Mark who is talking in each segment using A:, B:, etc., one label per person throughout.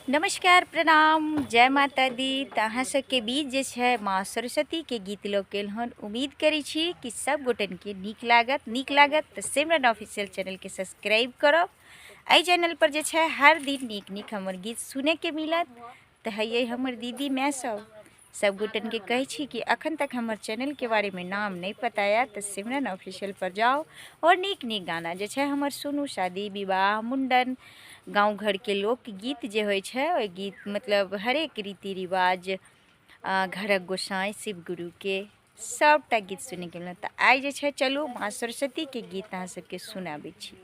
A: नमस्कार प्रणाम जय माता दी। तऽ अहाँ सबके बीच जे छै माँ सरस्वतीके गीत लऽ के एलहुँ हन। उम्मीद करै छी कि सब गोटनके नीक लागत। नीक लागत तऽ सिमरन ऑफिशियल चैनलके सब्सक्राइब करब। एहि चैनल पर जे छै हर दिन नीक नीक हमर गीत सुनैके मिलत। तऽ हैये हमर दीदी माय सब सब गोटनके कहै छी कि अखन तक हमर चैनलके बारेमे नाम नहि पता यऽ तऽ सिमरन ऑफिशियल पर जाउ और नीक नीक गाना जे छै हमर सुनू। शादी विवाह मुण्डन गाँव घरके लोकगीत जे होइ छै ओहि गीत मतलब हरेक रीति रिवाज घरक गोसाइ शिव गुरुके सबटा गीत सुनैके मिलत। तऽ आइ जे छै चलू माँ सरस्वतीके गीत अहाँ सबके सुनाबै छी।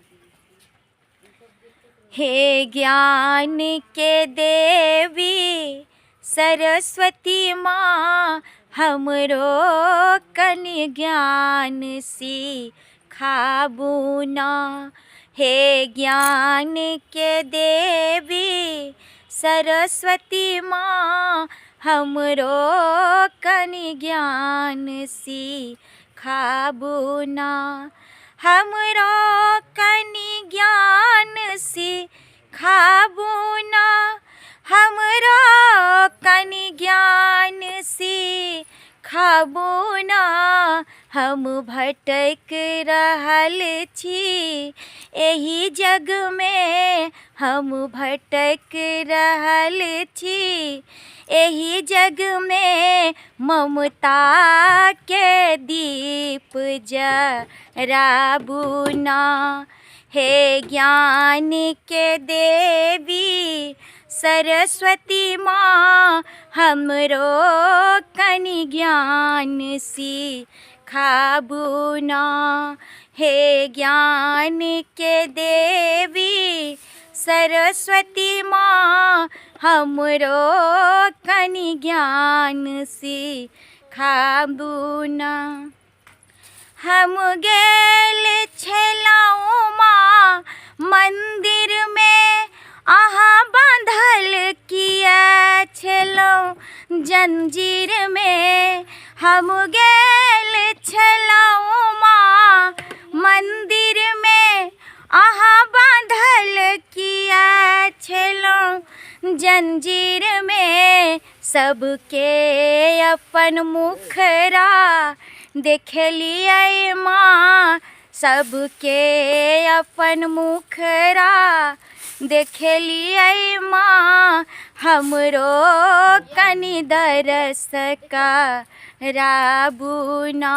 A: हे ज्ञान के देवी सरस्वती माँ हमरो कनि ज्ञान सिखाबू ना। हे ज्ञान के देवी सरस्वती माँ हमरो कनि ज्ञान सिखाबू ना। हमरो कनि ज्ञान सिखाबू ना। हमरो कनि ज्ञान सिखाबू ना। हम भटक रहल छी एहि जगमे, हम भटक रहल छी एहि जगमे, ममता के दीप जराबू ना। हे ज्ञान के देवी सरस्वती माँ हमरो कनि ज्ञान सिखाबू ना। हे ज्ञान के देवी सरस्वती माँ हमरो कनि ज्ञान सिखाबू ना। हम गेल छलहुँ माँ मन्दिरमे, अहाँ बाँधल किया छलहुँ जंजीरमे। हम गेल छलहुँ माँ मन्दिरमे, अहाँ बाँधल किया छलहुँ जंजीरमे। सबके अपन मुखरा देखलियै माँ, सबके अपन मुखरा देखलियै माँ, हमरो कनि दरस कराबू ना।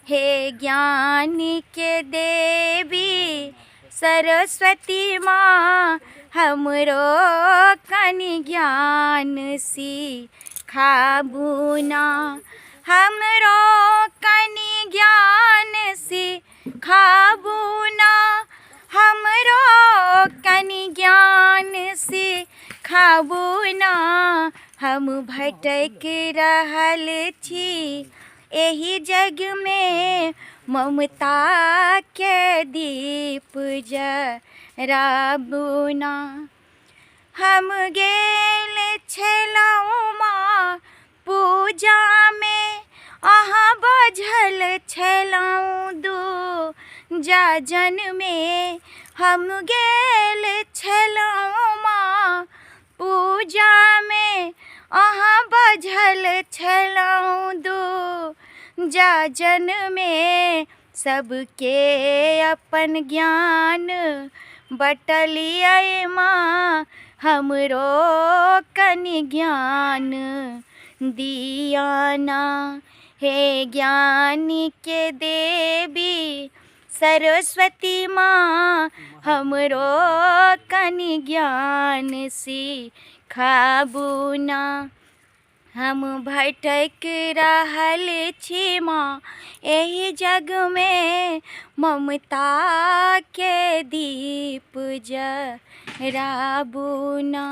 A: हे ज्ञान के देवी सरस्वती माँ हमरो कनि ज्ञान सिखाबू ना। हमरो कनि ज्ञान सिखाबू ना। हमरो कनि ज्ञान सिखाबू ना। हम भटक रहल छी एहि जगमे, ममता के दीप जराबू ना। हम गेल छलहुँ माँ पूजामे, अहाँ बझल छलहुँ दू जाजनमे। हम गेल छलहुँ माँ पूजामे, अहाँ बझल छलहुँ दू जाजनमे। सबके अपन ज्ञान बटलियै माँ, हमरो कनि ज्ञान दियाना। हे ज्ञान के देवी सरस्वती माँ हमरो कनि ज्ञान सिखाबू ना। हम भटक रहल छी माँ एहि जगमे, ममता के दीप जराबू ना।